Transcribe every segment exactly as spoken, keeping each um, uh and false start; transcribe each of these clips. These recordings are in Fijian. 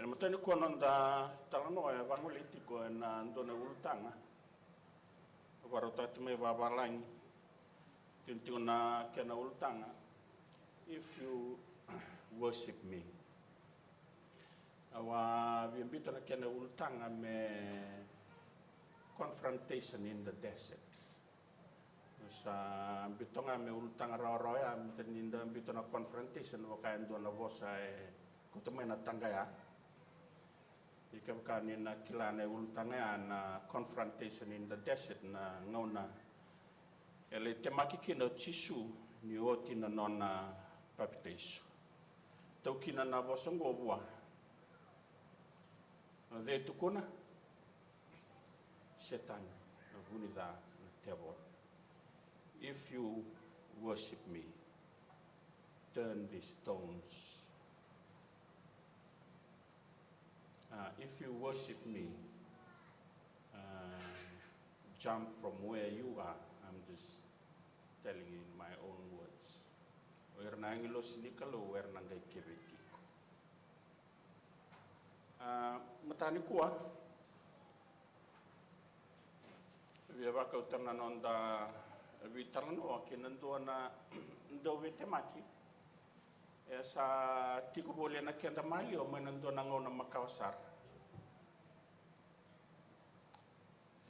E matai ni kua noda talanoa e vagolei tiko ena dua na ulutaga. Vakarautaki mai vavalagi. Tiko na kena ulutaga. If you worship me. Au a via biuta na kena ulutaga me confrontation in the desert. Sa biuta ga me ulutaga rawarawa ya, me tani da biuta na confrontation vaka e dua na vosa e kauta mai na taqa ya. Ia kevaka ni na kila na ulutaga ya na confrontation in the desert na gauna e lai temaki kina o Jisu ni oti na nona papitaiso. Tau kina na vosa oqo vua. O cei tukuna? Setani, na vunica, na tevoro. If you worship me, turn these stones. Uh, if you worship me, uh, jump from where you are. I'm just telling you in my own words. O ira na agilosi ni Kalou era na qai keve tiko. A, mataka nikua, via vakauta na noda veitalanoa kei na dua na dauveitemaki e sa tiko voli ena keda maliwa mai na dua na gauna makawa sara.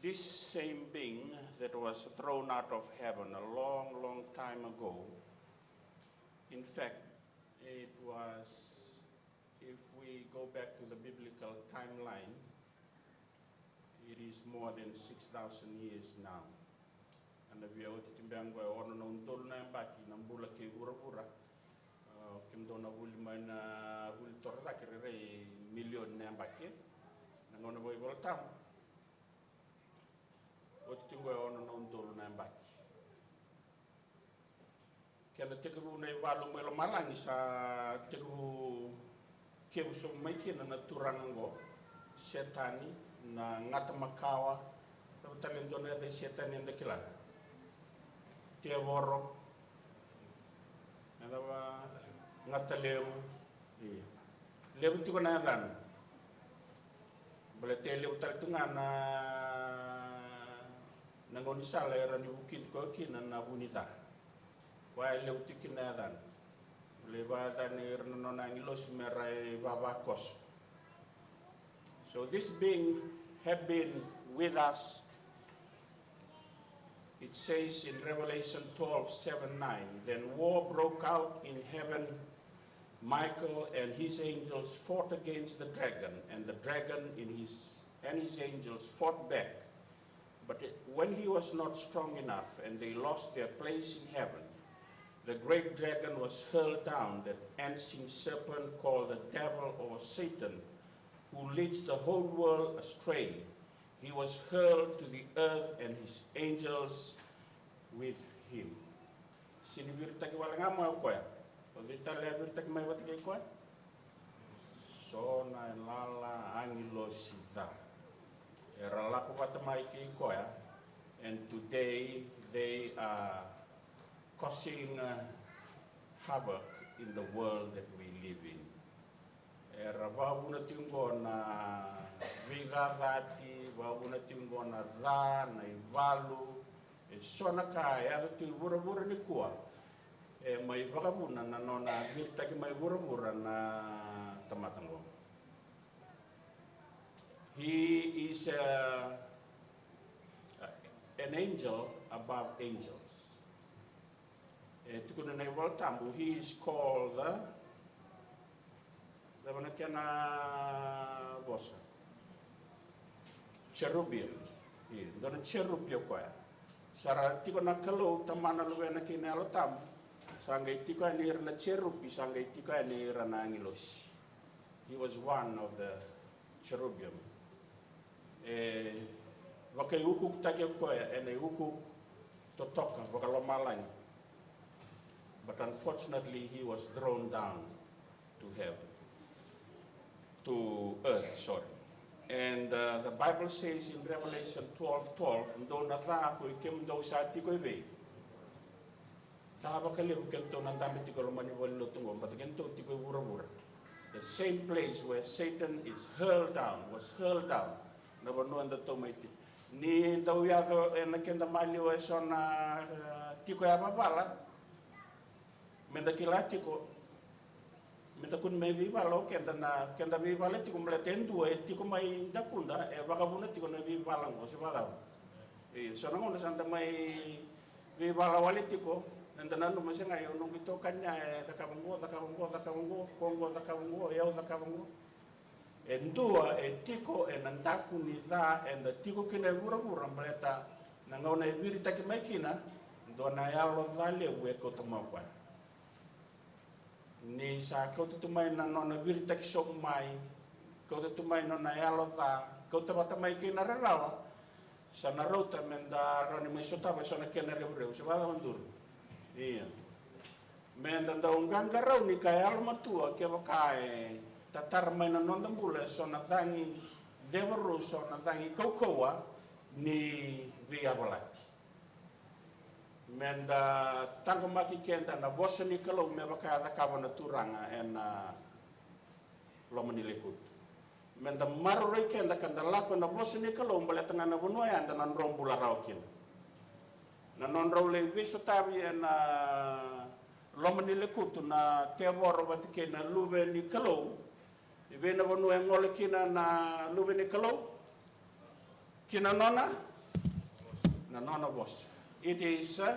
This same being that was thrown out of heaven a long, long time ago, in fact, it was, if we go back to the biblical timeline, it is more than six thousand years now. Ena via oti tiko beka oqo e ono na udolu na yabaki na bula kei vuravura. A, kemudou na vuli mai na vuli torocake, rairai milioni na yabaki. Na gauna vakaivolatabu. Oti tiko oqo e ono na udolu na yabaki. Kena tekivu na ivalu mai lomalagi sa tekivu kevu sobu mai kina na turaga oqo, Setani, na gata makawa. Cava tale e dua na yaca i Setani eda kila? Tevoro. Eda va, gata levu. Ia. Levu tiko na yacana. Baleta e levu tale tu ga na, na gaunisala era ni vukici koya kina na vu ni ca. Koya e levu tiko kina na yacana. Baleta e vakayacani ira na nona agilosi me ra ivavakoso. So this being had been with us. It says in Revelation twelve, seven, nine, "Then war broke out in heaven. Michael and his angels fought against the dragon, and the dragon in his, and his angels fought back. But it, when he was not strong enough, and they lost their place in heaven, the great dragon was hurled down, that ancient serpent called the devil or Satan, who leads the whole world astray. He was hurled to the earth and his angels with him." Sega ni viritaki wale ga mai o koya. O cei tale e viritaki mai vata kei koya? So na ilala agilosi ca. Era lako vata mai kei koya. And today they are causing, uh, havoc in the world that we live in. Era vakavuna tiko oqo na veicacati, vakavuna tiko oqo na ca, na ivalu, e so na ka e yaco tu i vuravura nikua. E mai vakavuna na nona viritaki mai vuravura na tamata oqo. He is a, an angel above angels. E tukuna na iVolatabu, he is called the, cava na kena vosa? Cherubim. Io, dua na cherubi o koya. Sa ra tiko na Kalou, Tamana, Luvena kei na Yalo Tabu. Sa qai tiko yani ira na cherubi, sa qai tiko yani ira na agilosi. He was one of the cherubim. E vakaiukuukutaki o koya ena iukuuku totoka vakalomalagi. But unfortunately, he was thrown down to heaven, to earth, sorry. And, uh, the Bible says in Revelation twelve twelve, dou na ca ko i kemudou sa tiko i vei? Ca vakalevu keitou na dabe tiko e loma ni valenilotu oqo, baleta keitou tiko i vuravura. The same place where Satan is hurled down, was hurled down. Na vanua eda tou mai tiko. Ni dau yaco ena keda maliwa eso na, eh, tiko yavavala. Meda kila tiko, meda kua ni mai veivala o keda na, keda veivala tiko baleta e dua e tiko mai dakuda, e vakavuna tiko na veivala qo, se vakacava? Io, so na gauna sa da mai veivala wale tiko, eda nanuma se ga, io, noqu itokani ya e cakava qo, cakava qo, cakava qo, ko qo cakava qo, e au cakava qo. E dua e tiko ena daku ni ca eda tiko kina e vuravura, baleta na gauna e viritaki mai kina, dua na yalo ca levu e kauta mai o koya. Ni sa kauta tu mai na nona viritaki sobu mai, kauta tu mai nona yalo ca, kauta vata mai kei na rarawa, sa na rauta meda rawa ni mai sotava eso na kena revurevu, se vakacava, duru? Ia. Meda dau qaqarauni ka yalomatua kevaka e tatara mai na noda bula eso na cagi cevurau, so na cagi kaukauwa ni veiyavalati. Meda taqomaki keda na vosa ni Kalou me vaka e cakava na Turaga ena loma ni lekutu. Meda maroroi keda ka da lako ena vosa ni Kalou, baleta ga na vanua ya eda na dro bula rawa kina. Na nodrau lai veisotavi ena loma ni lekutu na tevoro vata kei na luve ni Kalou. I vei na vanua e gole kina na luve ni Kalou? Ki na nona, na nona vosa. It is, uh,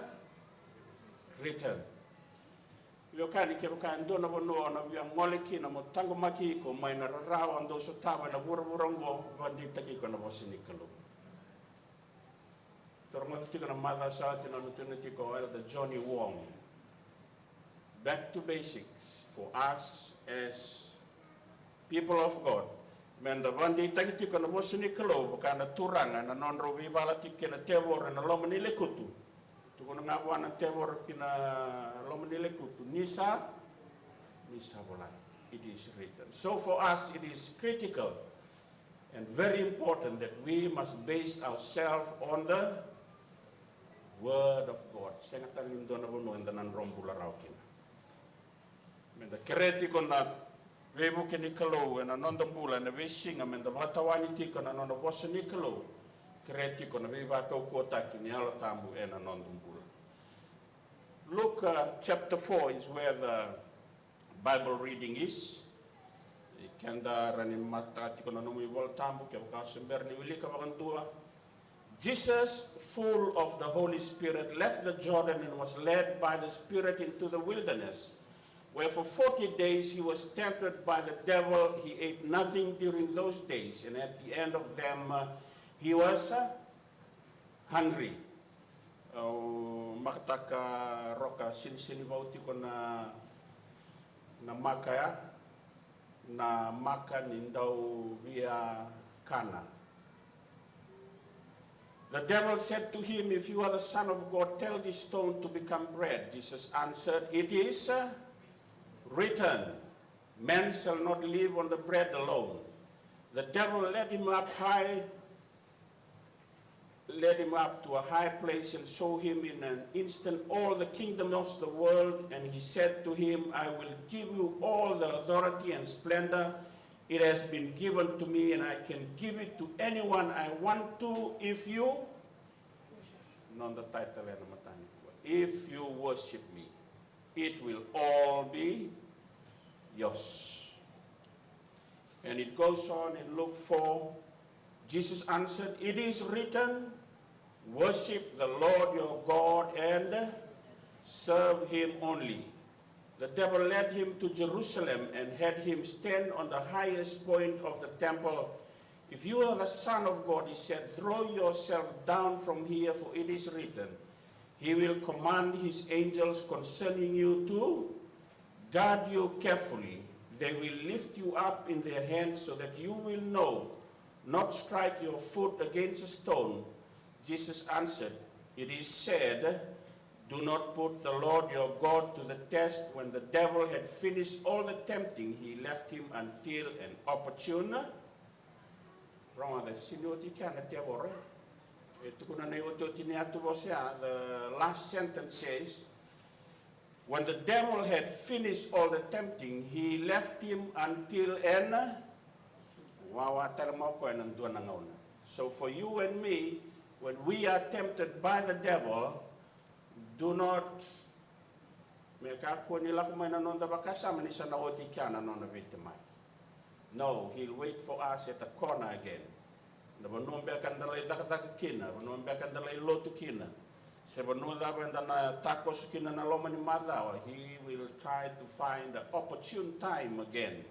written. Veiwekani, kevaka e dua na vanua o na via gole kina mo taqomaki iko mai na rarawa o dau sotava ena vuravura oqo, vakadeitaki iko ena vosa ni Kalou. Tou rogoca tiko na macawa sa oti na nona tukuna tiko o Elder Johnny Wong. Back to basics for us as people of God. Meda vakadeitaki tiko na vosa ni Kalou, vaka na Turaga, na nodrau veivala tiko kei na tevoro ena loma ni lekutu. Tukuna ga vua na tevoro ki na loma ni lekutu, ni sa, ni sa volai. It is written. So for us, it is critical and very important that we must base ourselves on the Word of God. Sega tale ni dua na vanua eda na dro bula rawa kina. Meda kerea tiko na veivuke ni Kalou ena noda bula ena veisiga, meda vakatawani tiko na nona vosa ni Kalou. Kerea tiko na veivakaukauwataki ni Yalo Tabu ena noda bula. Luke, uh, chapter four is where the Bible reading is. Keda rawa ni matata tiko na nomu iVola Tabu kevaka o se bera ni wilika vakadua. Jesus, full of the Holy Spirit, left the Jordan and was led by the Spirit into the wilderness, where for forty days he was tempted by the devil. He ate nothing during those days, and at the end of them, uh, he was, uh, hungry. Au makataka roka siniseni vau tiko na, na maka ya, na maka ni dau via kana. The devil said to him, "If you are the Son of God, tell this stone to become bread." Jesus answered, "It is, uh, written, 'Man shall not live on the bread alone.'" The devil led him up high, led him up to a high place and showed him in an instant all the kingdoms of the world, and he said to him, "I will give you all the authority and splendor. It has been given to me, and I can give it to anyone I want to if you," noda title ena mataka nikua, "if you worship me, it will all be yours." And it goes on in Luke four. Jesus answered, "It is written, 'Worship the Lord your God and serve him only.'" The devil led him to Jerusalem and had him stand on the highest point of the temple. "If you are the Son of God," he said, "throw yourself down from here, for it is written, 'He will command his angels concerning you to guard you carefully. They will lift you up in their hands so that you will no, not strike your foot against a stone.'" Jesus answered, "It is said, 'Do not put the Lord your God to the test.'" When the devil had finished all the tempting, he left him until an opportune. Rogoca, sega ni oti kea na tevoro. E tukuna na iotioti ni yatu vosa ya, the last sentence says, When the devil had finished all the tempting, he left him until an, wawa tale mai o koya ena dua na gauna. So for you and me, when we are tempted by the devil, do not, me kakua ni lako mai na noda vakasama ni sa na oti kea na nona veitemaki. No, he'll wait for us at the corner again. Na vanua beka eda lai cakacaka kina, vanua beka eda lai lotu kina, se vanua cava eda na takoso kina na loma ni macawa, he will try to find the opportune time again.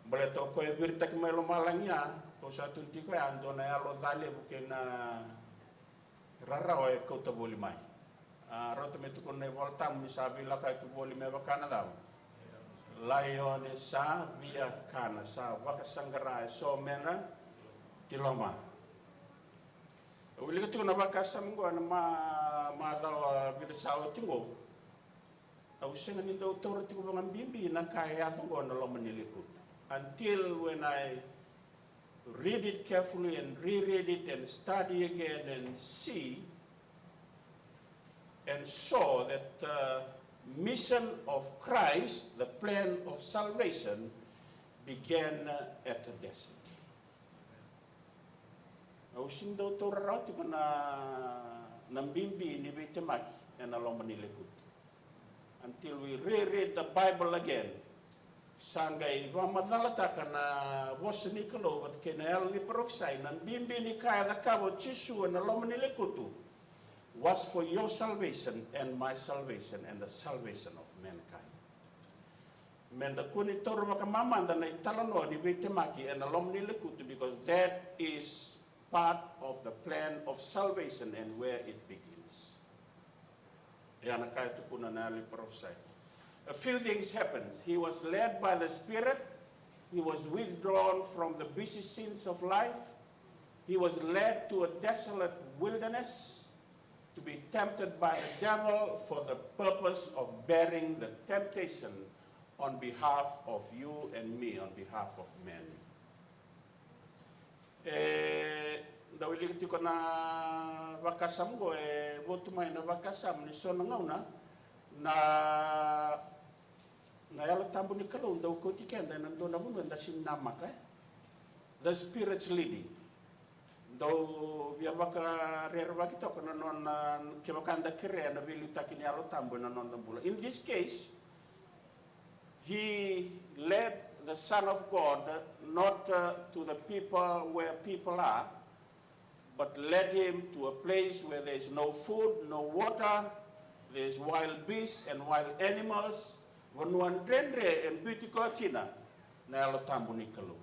Baleta o koya e viritaki mai lomalagi ya, ko sa tu tiko ya, dua na yalo ca levu kei na rarawa e kauta voli mai. A, rauta me tukuna na iVolatabu ni sa veilakoyaki voli me vaka na cava? Laione sa via kana, sa vakasaqara eso me na tiloma. Au wilika tiko na vakasama oqo ena ma, macawa vica sa oti oqo. Au sega ni dau taura tiko vakabibi na ka e yaco oqo ena loma ni lekutu. Until when I read it carefully and reread it and study again and see and saw that the mission of Christ, the plan of salvation, began at the desert. Au sega ni dau taura rawa tiko na, na bibi ni veitemaki ena loma ni lekutu. Until we reread the Bible again. Sa qai vakamacalataka na vosa ni Kalou vata kei na yalo ni parofisai, na bibi ni ka e cakava o Jisu ena loma ni lekutu was for your salvation and my salvation and the salvation of mankind. Meda kua ni taura vakamamada na italanoa ni veitemaki ena loma ni lekutu, because that is part of the plan of salvation and where it begins. Ia na ka e tukuna na yalo ni parofisai. A few things happened. He was led by the Spirit. He was withdrawn from the busy scenes of life. He was led to a desolate wilderness to be tempted by the devil for the purpose of bearing the temptation on behalf of you and me, on behalf of men. E, da wilika tiko na vakasama oqo, e votu mai na vakasama ni so na gauna na, na Yalo Tabu ni Kalou dau kauti keda ena dua na vanua eda sega ni namaka, e. The Spirit's leading. Dau via vakarerevaki toka na nona, kevaka da kerea na veiliutaki ni Yalo Tabu ena noda bula. In this case, he led the Son of God not, uh, to the people where people are, but led him to a place where there is no food, no water, there is wild beasts and wild animals. Vanua dredre e biuti koya kina na Yalo Tabu ni Kalou.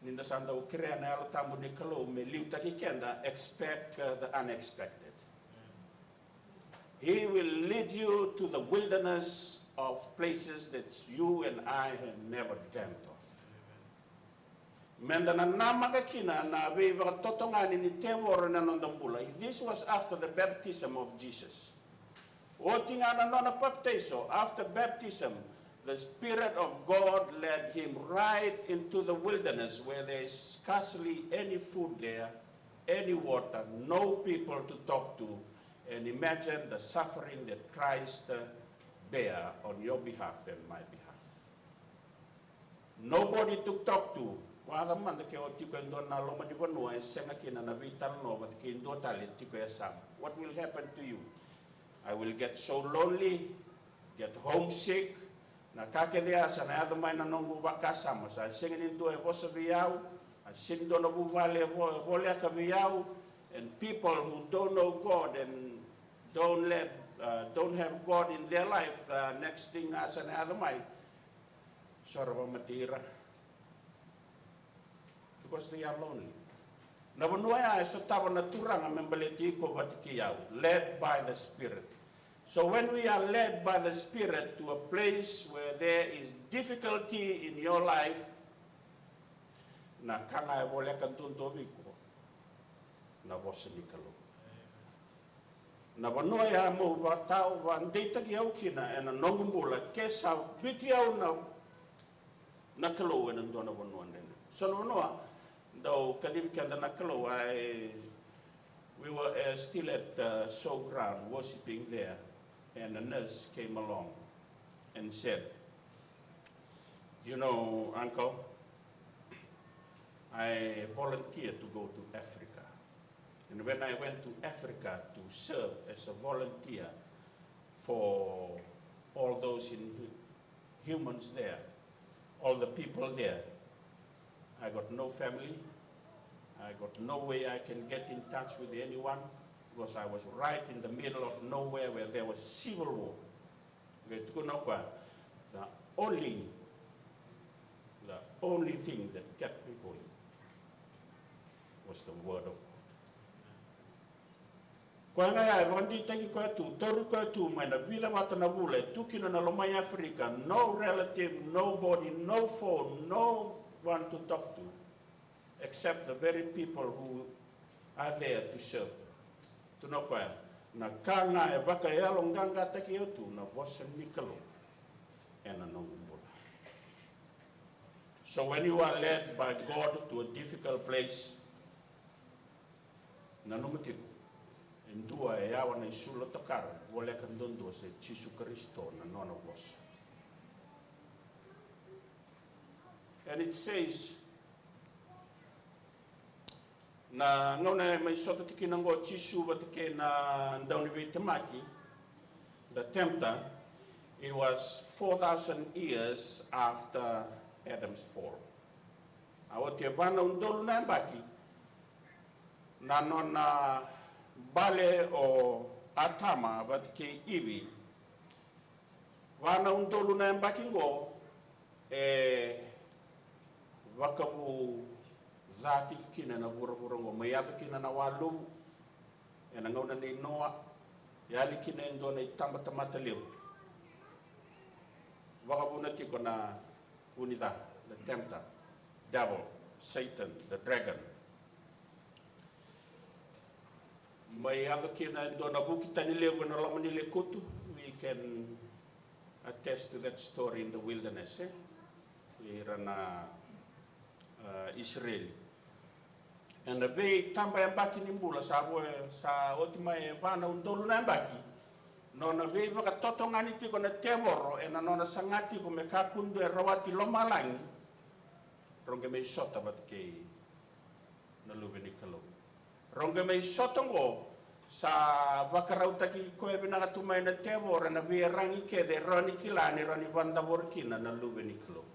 Ni da sa dau kerea na Yalo Tabu ni Kalou me liutaki keda, expect, uh, the unexpected. He will lead you to the wilderness of places that you and I have never dreamt of. Meda na namaka kina na veivakatotogani ni tevoro ena noda bula. This was after the baptism of Jesus. Oti ga na nona papitaiso, after baptism, the Spirit of God led him right into the wilderness where there is scarcely any food there, any water, no people to talk to, and imagine the suffering that Christ, uh, bear on your behalf and my behalf. Nobody to talk to. Vaka mada ke o tiko e dua na loma ni vanua e sega kina na veitalanoa vata kei dua tale tiko e yasamu. What will happen to you? I will get so lonely, get homesick. Na ka kece ya sa na yaco mai na noqu vakasama, sa sega ni dua e vosa vei au, a sega ni dua na vuvale e vo-, voleka vei au, and people who don't know God and don't let, uh, don't have God in their life, the next thing a sa na yaco mai, so ra vakamatei ira. Because they are lonely. Na vanua ya e sotava na Turaga me baleti iko vata kei au, led by the Spirit. So when we are led by the Spirit to a place where there is difficulty in your life, na ka ga e voleka duadua vei iko na vosa ni Kalou. Na vanua ya meu vakatau, vakadeitaki au kina ena noqu bula, ke sa biuti au na, na Kalou ena dua na vanua dredre. So na vanua dau kacivi keda na Kalou, I We were uh, still at the showground worshiping there, and a nurse came along and said, "You know, uncle, I volunteer to go to Africa. And when I went to Africa to serve as a volunteer for all those in humans there, all the people there, I got no family. I got no way I can get in touch with anyone because I was right in the middle of nowhere where there was civil war." Qai tukuna o koya, the only, the only thing that kept me going was the word of God. Koya ga ya e vakadeitaki koya tu, tauri koya tu mai na vica vata na vula e tu kina na loma i Africa, no relative, nobody, no phone, no one to talk to, except the very people who are there to serve. Tukuna o koya, na ka ga e vakayaloqaqataki au tu na vosa ni Kalou ena noqu bula. So when you are led by God to a difficult place, nanuma tiko, e dua e yawa na isulu tokara voleka duadua, se Jisu Karisito na nona vosa. And it says, na gauna e mai sota tiko kina oqo o Jisu vata kei na dauniveitemaki, the tempter, it was four thousand years after Adam's fall. A oti e va na udolu na yabaki na nona bale o Atama vata kei Ivi. Va na udolu na yabaki oqo e vakavu ca tiko kina na vuravura oqo, mai yaco kina na waluvu ena gauna nei Noa, yali kina e dua na itabatamata levu. Vakavuna tiko na vu ni ca, the tempter, devil, Satan, the dragon. Mai yaco kina e dua na vuki tani levu ena loma ni lekutu. We can attest to that story in the wilderness, eh? Ira na, uh, Isireli. Ena veitabayabaki ni bula sa vo, sa oti mai e va na udolu na yabaki, nona veivakatotogani tiko na tevoro ena nona saga tiko me kakua ni dua e rawati lomalagi. Rau qai mai sota vata kei na Luve ni Kalou. Rau qai mai sota oqo, sa vakarautaki koya vinaka tu mai na tevoro ena veiyaragi kece e rawa ni kila ni rawa ni vakadavori kina na Luve ni Kalou.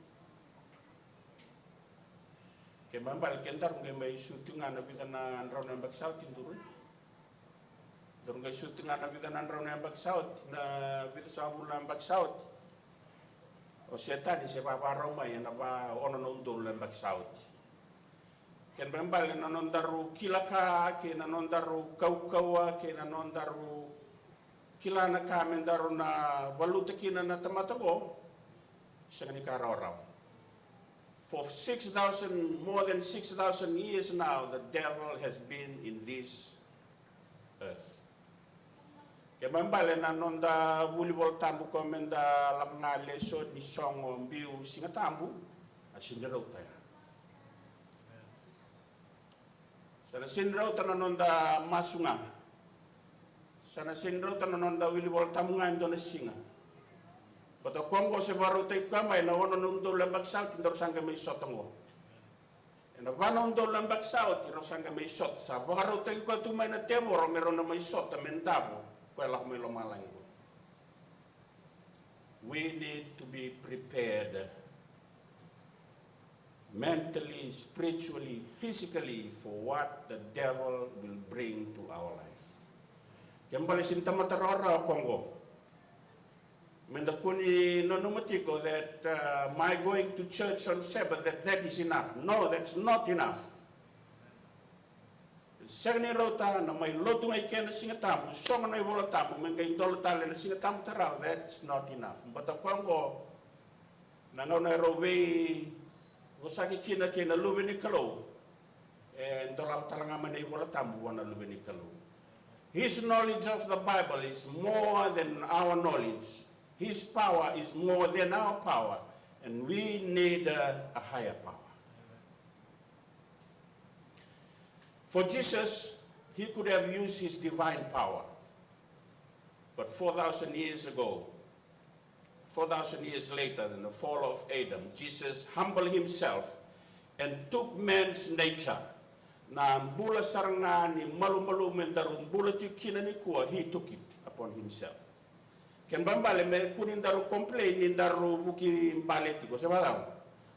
Ke mai bale, ke daru qai mai sucu ga na vica na drau na yabaki sa oti, duru. Daru qai sucu ga na vica na drau na yabaki sa oti, na vica sagavulu na yabaki sa oti. O Setani se vavarau mai ena va ono na udolu na yabaki sa oti. Ke mai bale, na nodaru kila ka, kei na nodaru kaukauwa, kei na nodaru kila na ka me daru na valuta kina na tamata oqo, sega ni ka rawarawa. For six thousand, more than six thousand years now, the devil has been in this earth. Ke mai bale, na noda vuli Vola Tabu ko me da lako ga leso ni sogo biu Siga Tabu, a sega ni rauta ya. Sa na sega ni rauta na noda masu ga. Sa na sega ni rauta na noda wili Vola Tabu ga e dua na siga. Baleta o koya oqo se vakarautaki koya mai na ono na udolu na yabaki sa oti, daru sa qai mai sota oqo. Ena va na udolu na yabaki sa oti, rau sa qai mai sota. Sa vakarautaki koya tu mai na tevoro me rau na mai sota, me davo koya lako mai lomalagi oqo. We need to be prepared mentally, spiritually, physically for what the devil will bring to our life. Ke bale, sega ni tamata rawarawa o koya oqo. Me da kua ni nanuma tiko that, uh, my going to church on Sabbath, that, that is enough. No, that's not enough. Sega ni rauta na mai lotu ga i ke na Siga Tabu, sogo na iVola Tabu, me qai dola tale na Siga Tabu tarava, that's not enough. Baleta o koya oqo, na gauna e rau veivosaki kina kei na Luve ni Kalou, e dolava tale ga mai na iVola Tabu vua na Luve ni Kalou. His knowledge of the Bible is more than our knowledge. His power is more than our power. And we need a, a higher power. For Jesus, He could have used his divine power. But four thousand years ago, four thousand years later, in the fall of Adam, Jesus humbled himself and took man's nature. Na bula sara ga ni malumalumu e daru bula tiko kina nikua, he took it upon himself. Kena ibalebale me kua ni daru complain ni daru vuki bale tiko, se vakacava?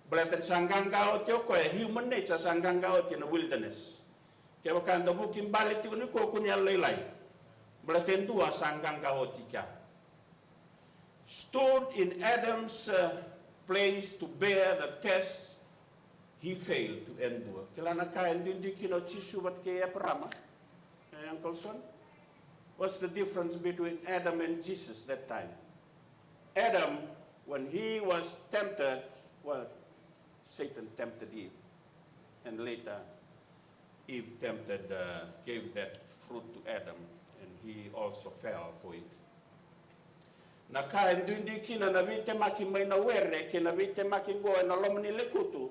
Baleta ni sa qaqa oti o koya, human nature sa qaqa oti ena wilderness. Kevaka da vuki bale tiko nikua, kua ni yalolailai. Baleta e dua sa qaqa oti kea. Stood in Adam's, uh, place to bear the test he failed to endure. Kila na ka e duidui kina o Jisu vata kei Eparama, eh, Uncle Son? What's the difference between Adam and Jesus that time? Adam, when he was tempted, well, Satan tempted Eve, and later Eve tempted, uh, gave that fruit to Adam, and he also fell for it. Na ka e duidui kina na veitemaki mai na were kei na veitemaki qo ena loma ni lekutu,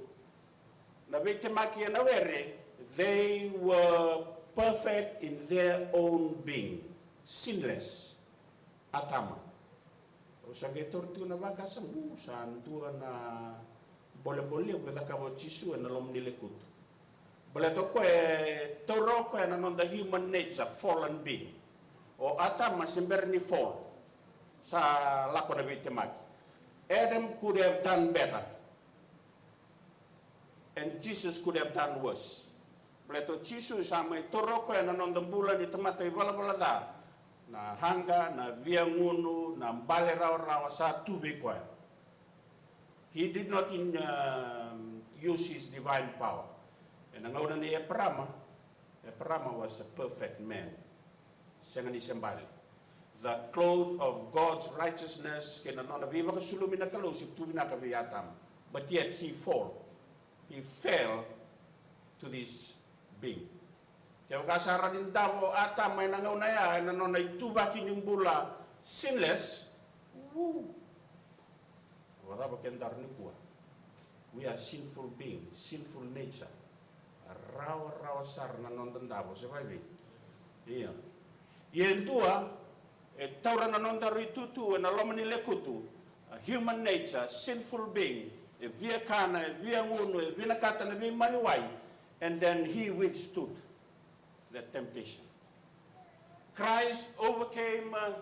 na veitemaki ena were, they were perfect in their own being, sinless. Atama. Au sa qai taura tiko na vakasaqu, sa dua na bolebole levu e cakava o Jisu ena loma ni lekutu. Baleta o koya e taura o koya na noda human nature, fallen being. O Atama se bera ni fall, sa lako na veitemaki. Adam could have done better. And Jesus could have done worse. Baleta o Jisu sa mai taura o koya na noda bula ni tamata ivalavala ca. Na hunger, na viagunu, na bale rawarawa sa tu vei koya. He did not in, um, use his divine power. Ena gauna nei Eparama, Eparama was a perfect man. Sega ni se bale. The cloth of God's righteousness, kei na nona veivakasulumi na Kalou, se tu vinaka vei Atama. But yet he fall. He fell to this being. Kevaka sa rawa ni davo o Atama ena gauna ya, ena nona ituvaki ni bula sinless, uu, vakacava kedaru nikua? We are sinful being, sinful nature. Rawarawa sara na noda davo, se vakaevei? Ia. Ia e dua e taura na nodaru itutu ena loma ni lekutu, a human nature, sinful being, e via kana, e via gunu, e vinakata na veimaliwai, and then he withstood the temptation. Christ overcame, uh,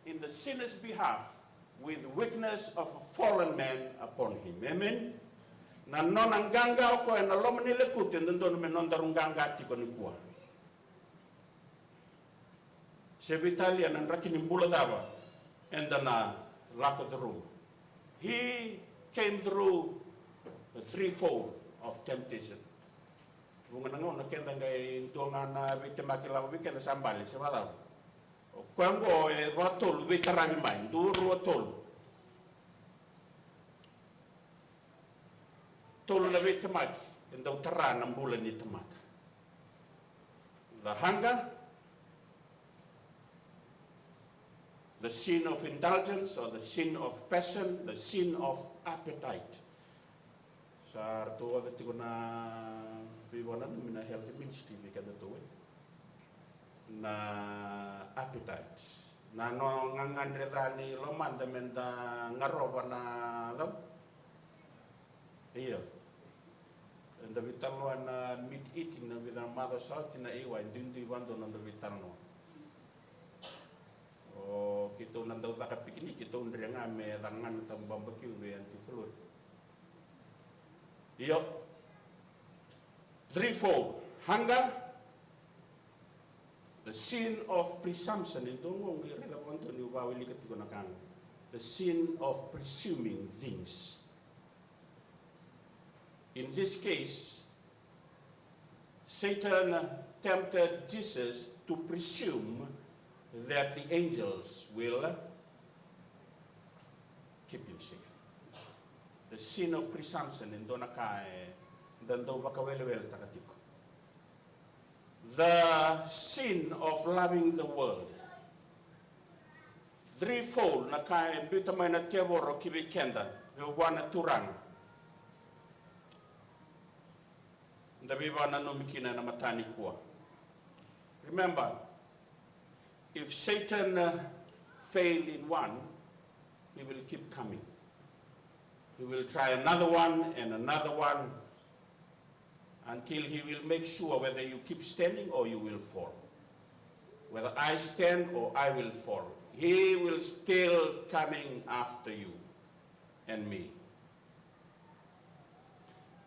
in the sinner's behalf with weakness of a fallen man upon him. Amen. Na nona qaqa o koya ena loma ni lekutu e dodonu me nodaru qaqa tiko nikua. Se veitalia na draki ni bula cava eda na lako through. He came through the threefold of temptation. Vuqa na gauna keda qai dua ga na veitemaki lako vei keda sa bale, se vakacava? O koya oqo e vakatolu veitaravi mai, dua, rua, tolu. Tolu na veitemaki e dau tara na bula ni tamata. The hunger, the sin of indulgence or the sin of passion, the sin of appetite. Sa ratou oca tiko na veivakananumi na health ministry vei kedatou, e, na appetite. Na noda gagadre ca ni lomada meda garova na cau. Ia. Eda veitalanoa na meat eating, na vica na macawa sa oti na A Y, duidui vadua na noda veitalanoa. O keitou na dau caka pikiniki, keitou dre ga me caka ga na tabu babakiu vei Aunty Flori. Io. Threefold. Hunger, the sin of presumption, e dua qo qai raica vakadua niu vakawilika tiko na ka qo. The sin of presuming things. In this case, Satan tempted Jesus to presume that the angels will keep him safe. The sin of presumption, e dua na ka eda dau vakaweleweletaka tiko. The sin of loving the world. Threefold na ka e biuta mai na tevoro ki vei keda, vei vua na Turaga. Da veivakananumi kina ena mataka nikua. Remember, if Satan uh, failed in one, he will keep coming. He will try another one and another one until he will make sure whether you keep standing or you will fall. Whether I stand or I will fall. He will still coming after you and me.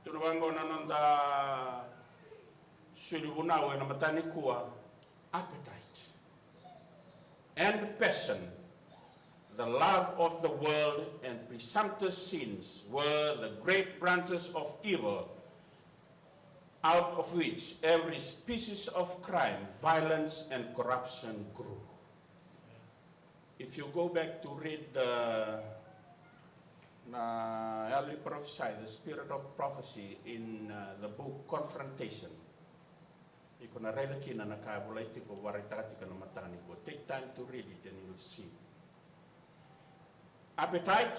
Tukuna vaqo na noda soli vunau ena mataka nikua, appetite and passion, the love of the world and presumptuous sins were the great branches of evil, out of which every species of crime, violence and corruption grew. If you go back to read the na yalo ni parofisai, the spirit of prophecy in uh, the book Confrontation, iko na raica kina na ka e volai tiko, vakaraitaka tiko na mataka nikua. Take time to read it and you'll see. Appetite,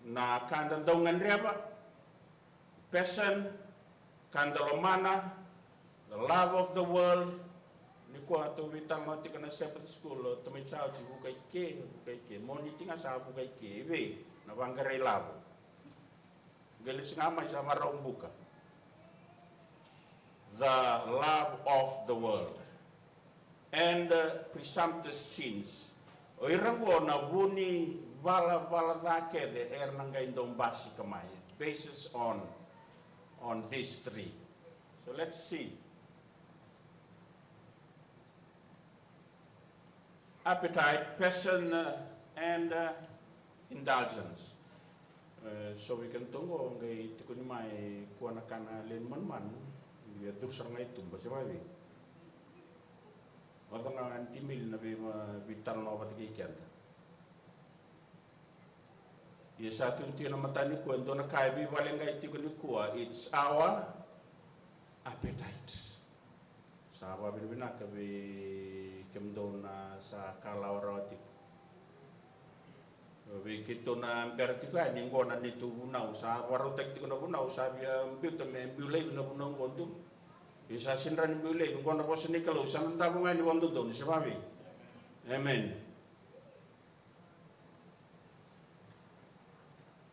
na ka da dau gadreva. Passion, ka da lomana, the love of the world. Nikua tou veitalanoa tiko na Sabbath school, o tamai church, vuka i ke, vuka i ke. Moniti ga sa vuka i ke, i vei? Na vaqara ilavo. Qai lesu ga mai sa varau buka. The love of the world and uh, presumptuous sins. O ira qo na vu ni valavala ca kece era na qai dau basika mai, basis on on these three. So let's see. Appetite, passion uh, and uh, indulgence. E, so vei keda toqo qai tiko ni mai kua na kana lewe ni manumanu. Ia curu sara ga i tuba se vavei. Oca ga ni timili na veitalanoa vata kei keda. Ia sa tu tiko na mataka nikua e dua na ka e veivaleqai tiko nikua, it's our appetite. Sa vakavinavinaka vei kemudou na sa kalawa rawa tiko. Vei keitou na bera tiko yani qo na neitou vunau, sa vakarautaki tiko na vunau, sa via biuta me biu laivi na vunau qo donu. Ia sa sega ni biu laivi qo na vosa ni Kalou, sa na davo ga yani vakadodonu se vavei. Amen.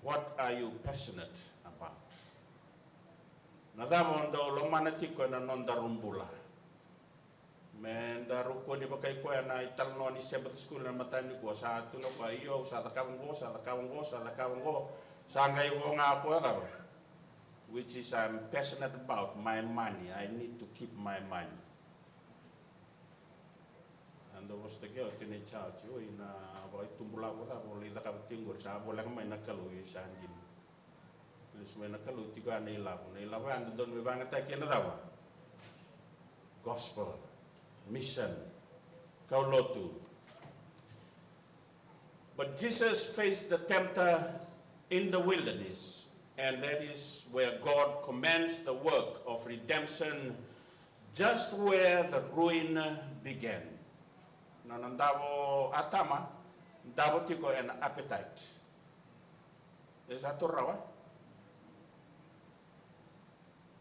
What are you passionate about? Na cava o dau lomana tiko ena nodaru bula? Me daru kua ni vakai koya na italanoa ni Sabbath school na mataka nikua, sa tukuna koya, io, au sa cakava qo, sa cakava qo, sa cakava qo. Sa qai vo ga koya cava? Which is I'm passionate about my money. I need to keep my money. A dau vosataki au tini church, oi na vakaitubu lavo cava o lai cakava tiko qori, sa voleka mai na Kalou, io sa dina. Lesu mai na Kalou tiko ya na ilavo, na ilavo ya dodonu me vakayagataki ena cava? Gospel, mission, kaulotu. But Jesus faced the tempter in the wilderness, and that is where God commenced the work of redemption, just where the ruin began. Na nona davo Atama, davo tiko ena appetite. E sa tu rawa.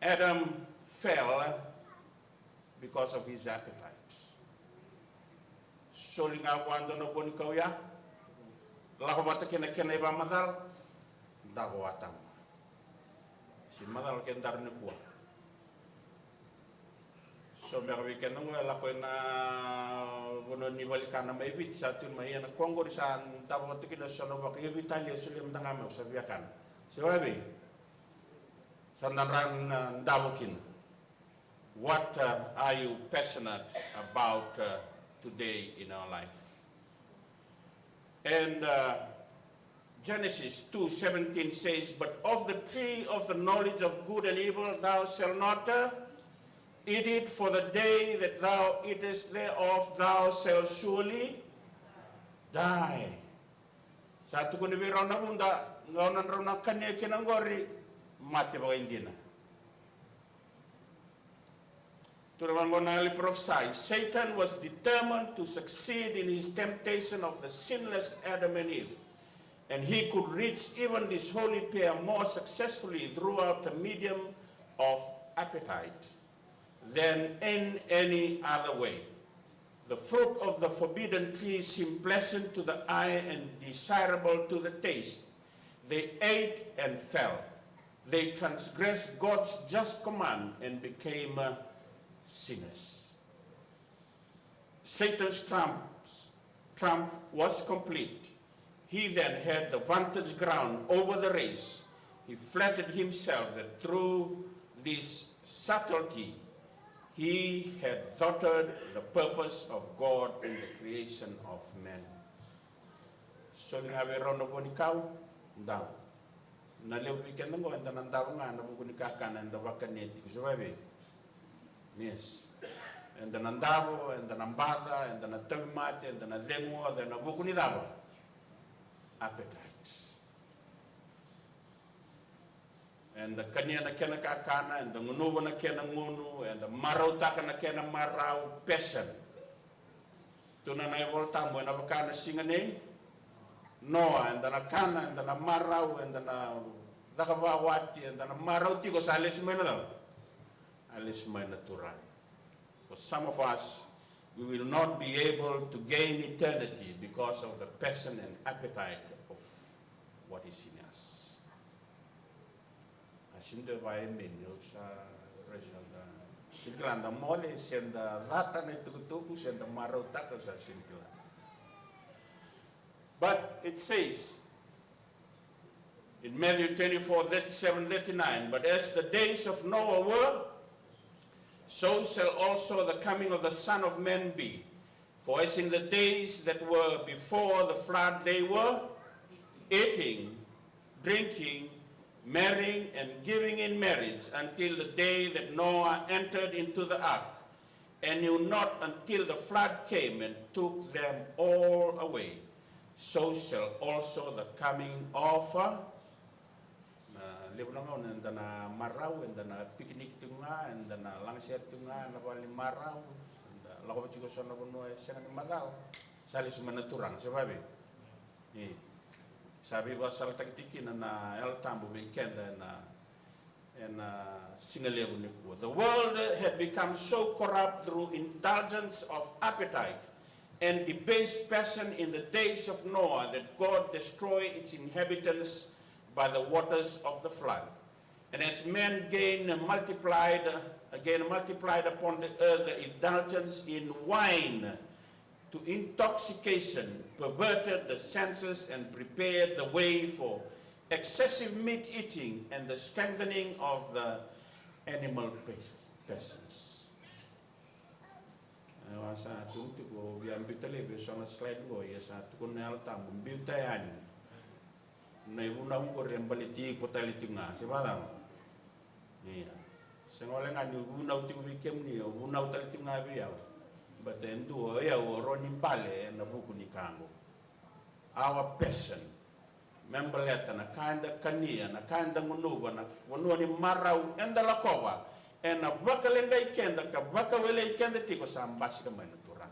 Adam fell because of his appetite. Soli ga vua dua na vo ni kau ya, lako vata kei na kena ivakamacala, davo Atama. Se macala kedaru nikua. So beka vei keda qo e lako ina vanua ni valenikana mai Viti, sa tu mai ia na koya qori sa davo vata kina so na vaka, ia Vitalia, solia mada ga mai, au sa via kana. Se vavei? Sa na dra na davo kina. What uh, are you passionate about uh, today in our life? And uh, Genesis two seventeen says, "But of the tree of the knowledge of good and evil thou shalt not uh, eat it, for the day that thou eatest thereof thou shalt surely die." Sa tukuni vei rau na vuda, gauna drau na kania kina qori, mate vakaidina. Tukuna vaqo na yalo ni parofisai, Satan was determined to succeed in his temptation of the sinless Adam and Eve, and he could reach even this holy pair more successfully throughout the medium of appetite. than in any other way. The fruit of the forbidden tree seemed pleasant to the eye and desirable to the taste. They ate and fell. They transgressed God's just command and became uh, sinners. Satan's trumps, trump was complete. He then had the vantage ground over the race. He flattered himself that through this subtlety he had thwarted the purpose of God in the creation of man. Soli ga vei rau na vo ni kau dau. Na levu vei keda oqo eda na davo ga ena vuku ni kakana eda vakania tiko, se vavei? Yes. Eda na davo, eda na baca, eda na tauvimate, eda na cegu oca ena vuku ni cava? Appetite. Eda kania na kena kakana, eda gunuva na kena gunu, eda marautaka na kena marau, passion. Tukuna na iVolatabu ena vaka na siga nei Noa, eda na kana, eda na marau, eda na cakava wati, eda na marau tiko, sa lesu mai na cava? A lesu mai na Turaga. For some of us, we will not be able to gain eternity because of the passion and appetite of what is in us. A sini dua e vakaemeni, au sa raica da sini kila da mole se da cata na itukutuku se da marautaka, sa sini kila. But it says in Matthew twenty-four, thirty-seven, thirty-nine, "But as the days of Noah were, so shall also the coming of the Son of Man be. For as in the days that were before the flood they were eating, drinking, marrying, and giving in marriage until the day that Noah entered into the ark, and knew not until the flood came and took them all away. So shall also the coming of uh, Na levu na gauna eda na marau, eda na pikiniki tiko ga, eda na lagasere tiko ga ena vale ni marau, eda lako vata tiko eso na vanua e sega ni macala, sa lesu mai na Turaga, se vavei? Ni sa veivakasalataki tiko kina na Yalo Tabu vei keda ena ena siga levu nikua. The world had become so corrupt through indulgence of appetite and debased passion in the days of Noah that God destroyed its inhabitants by the waters of the flood. And as men gain multiplied, again multiplied upon the earth the indulgence in wine to intoxication, perverted the senses, and prepared the way for excessive meat eating and the strengthening of the animal passions. Au a sa tukuna tiko, au via biuta laivi eso na slide qo, ia sa tukuna na Yalo Tabu, biuta yani. Na ivunau qori e baleti iko tale tiko ga, se vacava? Ia. Sega wale ga ni vunau tiko vei kemuni, au vunau tale tiko ga vei au. Baleta e dua o yau au rawa ni bale ena vuku ni ka qo. Our passion. Me baleta na ka eda kania, na ka eda gunuva, na vanua ni marau eda lakova, ena vakaleqai keda ka vakawelei keda tiko, sa basika mai na Turaga.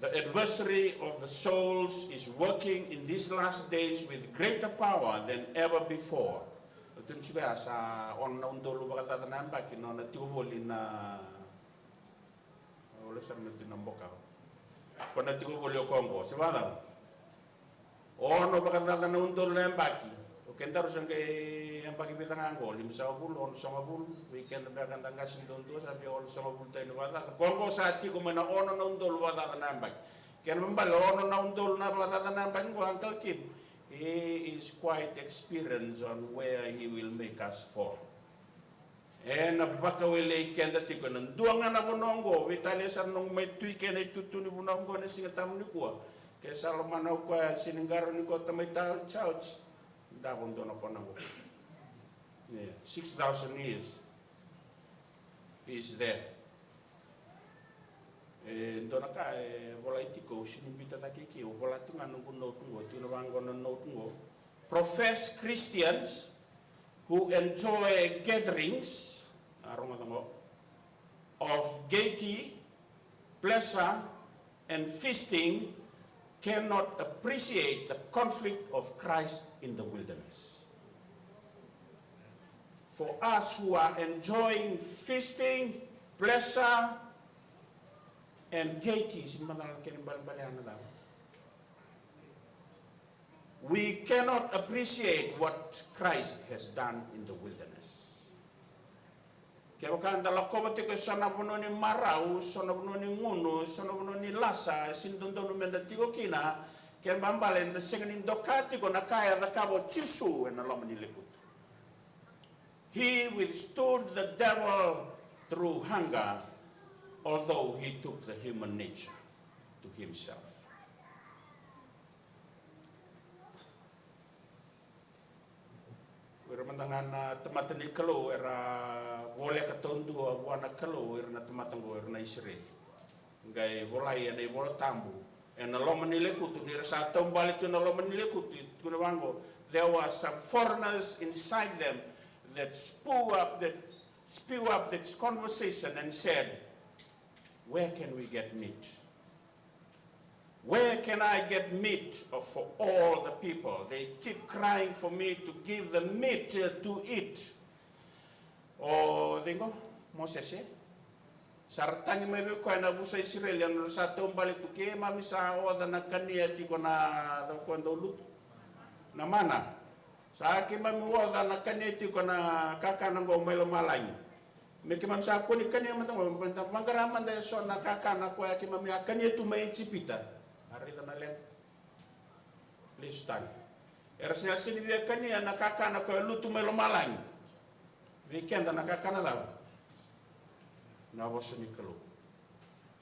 The adversary of the souls is working in these last days with greater power than ever before. Au tukuna tiko ya sa ono na udolu vakacaca na yabaki na nona tiko voli na, au lesa na tiko na boka. Ko na tiko voli o koya qo, se vacava? Ono vakacaca na udolu na yabaki. O kedaru sa qai yabaki vica ga qo, limasagavulu, onosagavulu, vei keda beka da qase duadua sa via onosagavulu tani vakacaca. Ko qo sa tiko mai na ono na udolu vakacaca na yabaki. Kena ibalebale ono na udolu na vakacaca na yabaki qo, Uncle Kim, he is quite experienced on where he will make us fall. Ena vakawelei keda tiko ena dua ga na vanua oqo, veitalia sara noqu mai tui kei na itutu ni vanua oqo ena Siga Tabu nikua. Ke sa lomana o koya, sega ni qarauni koya tamai Church, davo dua na kona oqo. Ia, six thousand years he is there. E dua na ka e volai tiko, au sega ni biuta cake i ke, au vola tiko ga noqu note qo, tiko na vaqo na note qo. Professed Christians who enjoy gatherings, a rogoca qo, of gaiety, pleasure, and feasting cannot appreciate the conflict of Christ in the wilderness. For us who are enjoying feasting, pleasure, and gaiety, se mada na kena ibalebale ya na cava? We cannot appreciate what Christ has done in the wilderness. Kevaka da lakova tiko e so na vanua ni marau, so na vanua ni gunu, so na vanua ni lasa, e sega ni dodonu meda tiko kina, kena ibalebale eda sega ni doka tiko na ka e cakava o Jisu ena loma ni lekutu. He withstood the devil through hunger, although he took the human nature to himself. O ira mada ga na tamata ni Kalou era voleka taudua vua na Kalou, o ira na tamata oqo, o ira na Isireli. Qai volai ena iVola Tabu, ena loma ni lekutu, ni ra sa taubale tu ena loma ni lekutu, tukuna vaqo, there were some foreigners inside them that spew up, that spew up this conversation and said, "Where can we get meat? Where can I get meat for all the people? They keep crying for me to give them meat, uh, to eat." O cei qo? Mosese. Sa ra tagi mai vei koya na yavusa Isireli, era sa taubale tu, keimami sa oca na kania tiko na, cava koya dau lutu? Na mana. Sa keimami oca na kania tiko na kakana qo mai lomalagi. Me keimami sa kua ni kania mada qo, meda vaqara mada e so na kakana koya keimami a kania tu mai Ijipita. A raica na leqa. Lesu tani. Era sa sega ni via kania na kakana koya lutu mai lomalagi. Vei keda na kakana cava? Na vosa ni Kalou.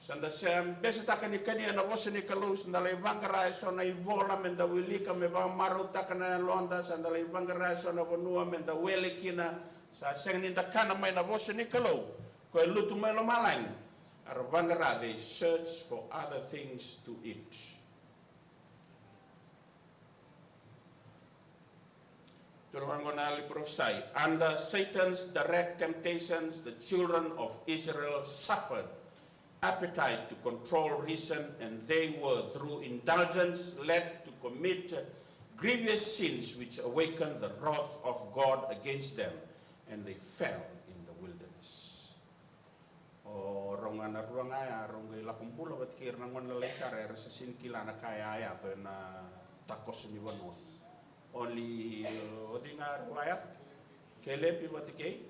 Sa da se besetaka ni kania na vosa ni Kalou, sa da lai vaqara e so na ivola meda wilika me vakamarautaka na yaloda, sa da lai vaqara e so na vanua meda wele kina, sa sega ni da kana mai na vosa ni Kalou koya lutu mai lomalagi. Era vaqara, they search for other things to eat. Tukuna vaqo na Yalo ni Parofisai, under Satan's direct temptations, the children of Israel suffered appetite to control reason, and they were, through indulgence, led to commit grievous sins which awakened the wrath of God against them, and they fell in the wilderness. O rau ga na rua ga ya, rau qai lako bula vata kei ira na gone lalai sara, era sa sega ni kila na ka e a yaco ena takoso ni vanua. Only, o cei ga rau a yaco? Kelepi vata kei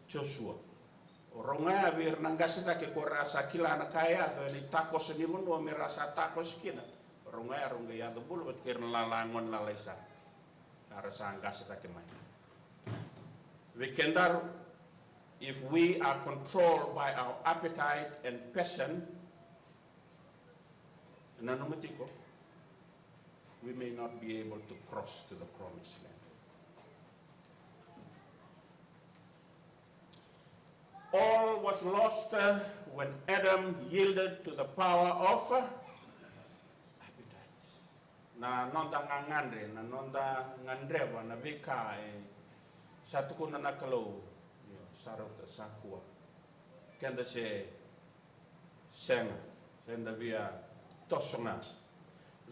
Josua. O rau ga ya vei ira na qase cake ko ra sa kila na ka e yaco ena itakoso ni vanua me ra sa takoso kina. O rau ga ya rau qai yaco bula vata kei ira na lala gone lalai sara. Era sa qase cake mai. Vei kedaru, if we are controlled by our appetite and passion, nanuma tiko, we may not be able to cross to the promised land. All was lost, uh, when Adam yielded to the power of, uh, appetite. Na noda gagadre, na noda gadreva na veika e sa tukuna na Kalou, io, sa rauta, sa kua. Keda se sega, se da via toso ga.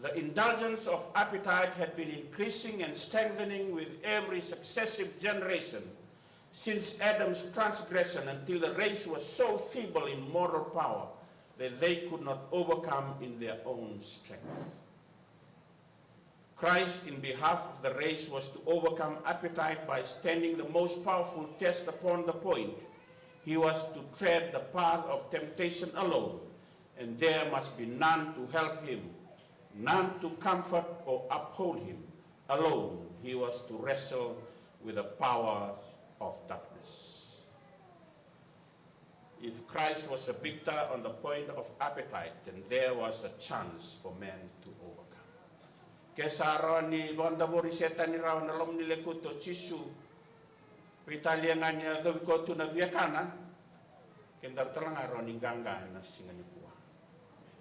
The indulgence of appetite had been increasing and strengthening with every successive generation, since Adam's transgression, until the race was so feeble in moral power that they could not overcome in their own strength. Christ, in behalf of the race, was to overcome appetite by standing the most powerful test upon the point. He was to tread the path of temptation alone, and there must be none to help him, none to comfort or uphold him. Alone, he was to wrestle with the powers of darkness. If Christ was a victor on the point of appetite, then there was a chance for man to overcome. Ke sa rawa ni vakadavori Setani rawa na loma ni lekutu o Jisu, veitalia ga ni yacovi koya tu na viakana, kedaru tale ga rawa ni qaqa ena siga nikua.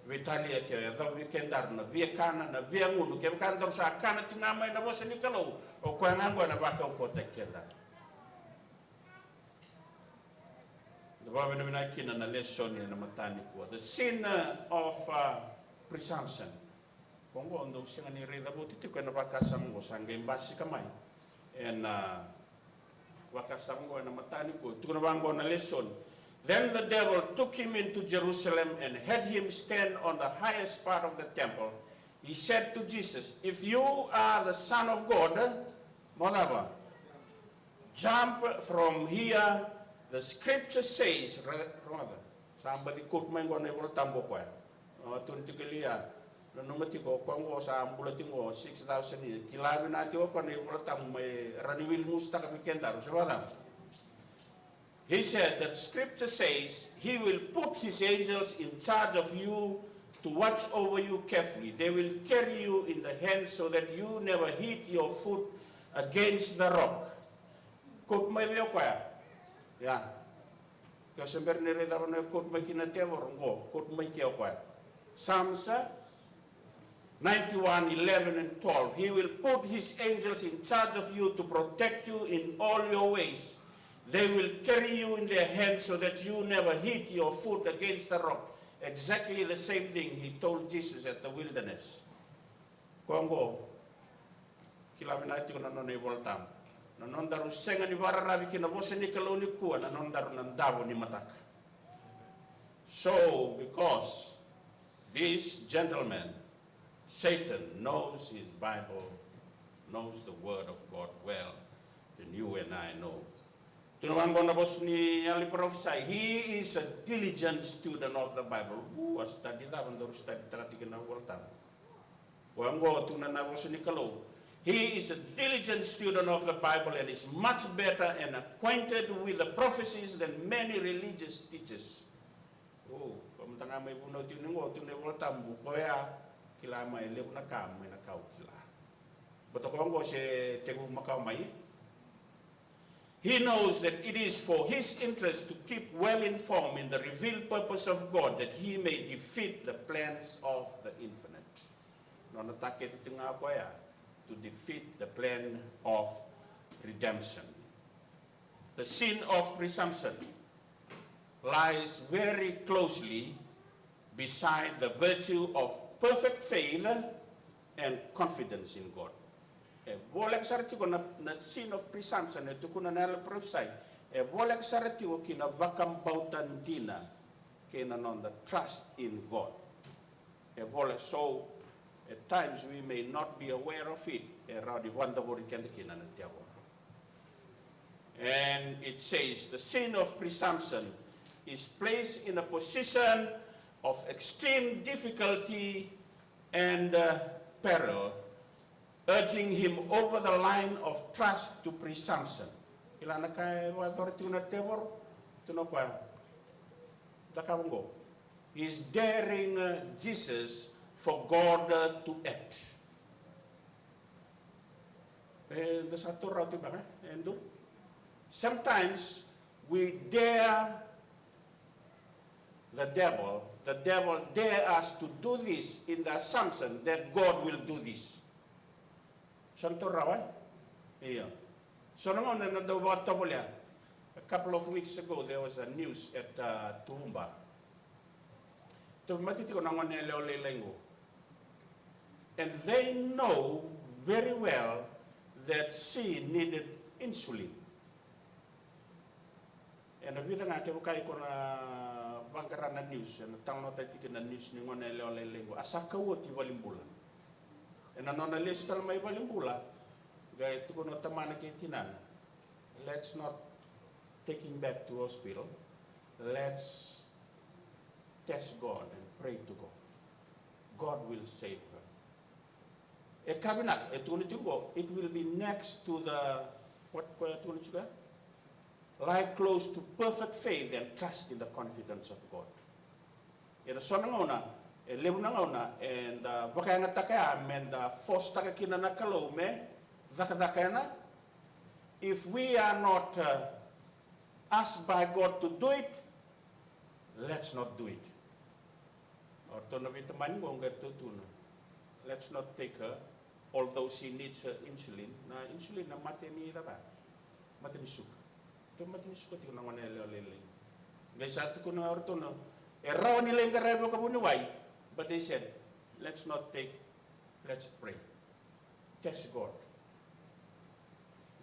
Veitalia ke yacovi kedaru na viakana, na viagunu, kevaka daru sa kana tiko ga mai na vosa ni Kalou, o koya ga oqo ena vakaukauwataki kedaru. Da vakavinavinaka kina na lesoni ena mataka nikua. The sin, uh, of, uh, presumption. Ko oqo dou sega ni raica voti tiko ena vakasama oqo, sa qai basika mai ena, uh, Vakasama qo ena mataka nikua, tukuna vaqo na lesoni. Then the devil took him into Jerusalem and had him stand on the highest part of the temple. He said to Jesus, "If you are the Son of God, mo cava? Jump from here. The scripture says," ra-, rogoca. Sa baci quote mai qo na iVola Tabu o koya. O, tukuni tiko e liu ya. Nanuma tiko, o koya qo sa bula tiko qo six thousand years. Kila vinaka tiko o koya na iVola Tabu mai, rawa ni wili gusutaka vei kedaru, se vacava? He said, "The scripture says, 'He will put his angels in charge of you to watch over you carefully. They will carry you in the hand so that you never hit your foot against the rock.'" Quote mai vei o koya. Ia. Ke o se bera ni raica na vanua e quote mai kina na tevoro, qo, quote mai ke o koya. Psalms, eh, ninety-one, eleven and twelve. "He will put his angels in charge of you to protect you in all your ways. They will carry you in their hands so that you never hit your foot against the rock." Exactly the same thing he told Jesus at the wilderness. Koya qo, kila vinaka tiko na nona iVola Tabu. Na nodaru sega ni vakararavi ki na vosa ni Kalou nikua, na nodaru na davo ni mataka. So, because this gentleman, Satan, knows his Bible, knows the Word of God well, then you and I know. Tukuna vaqo na vosa ni yalo ni parofisai, "He is a diligent student of the Bible." Uu, a study cava daru study taka tiko na iVola Tabu? Koya qo tukuna na vosa ni Kalou. "He is a diligent student of the Bible and is much better and acquainted with the prophecies than many religious teachers." O, koya mada ga mai vunau tiko ni qo, tukuna na iVola Tabu, koya kila mai levu na ka mai na ka au kila. Baleta koya qo se tekivu makawa mai. He knows that it is for his interest to keep well informed in the revealed purpose of God, that he may defeat the plans of the infinite. Nona target tiko ga o koya, to defeat the plan of redemption. The sin of presumption lies very closely beside the virtue of perfect faith and confidence in God. E voleka sara tiko na, na sin of presumption, e tukuna na yalo ni parofisai. E voleka sara tiko ki na vakabauta dina kei na noda trust in God. E voleka, so at times we may not be aware of it. E rawa ni vakadavori keda kina na tevoro. And it says, "The sin of presumption is placed in a position of extreme difficulty and, uh, peril, urging him over the line of trust to presumption." Kila na ka e vakayacora tiko na tevoro, tukuna o koya, cakava qo. He is daring, uh, Jesus for God, uh, to act. E, da sa taura rawa tiko beka, e dua. Sometimes we dare the devil, the devil dare us to do this in the assumption that God will do this. Sa na taura rawa, e? Io. So na gauna na dau vakatovolea. A couple of weeks ago, there was a news at, uh, Toowoomba. Tauvimate tiko na gone yalewa lailai qo. And they know very well that she needed insulin. Ena vica ga, kevaka iko na vaqara na news, ena talanoataki tiko na news ni gone yalewa lailai qo. A sa kau oti i valenibula. Ena nona lesu tale mai valenibula, qai tukuna o tamana kei tinana, "Let's not take him back to hospital. Let's test God and pray to God. God will save her." E ka vinaka, e tukuna tiko qo, it will be next to the, what, koya e tukuna tiko ya? Lie close to perfect faith and trust in the confidence of God. Ena so na gauna, e levu na gauna eda vakayagataka ya meda forcetaka kina na Kalou me cakacaka ena. If we are not, uh, asked by God to do it, let's not do it. O ratou na veitamani qo qai ratou tukuna, "Let's not take her, although she needs her insulin." Na insulin na mate ni cava? Mate ni suka. Tou mate ni suka tiko na gone yalewa lailai. Qai sa tukuna o ratou na, e rawa ni lai qaravi vakavuniwai, but they said, "Let's not take, let's pray. Test God."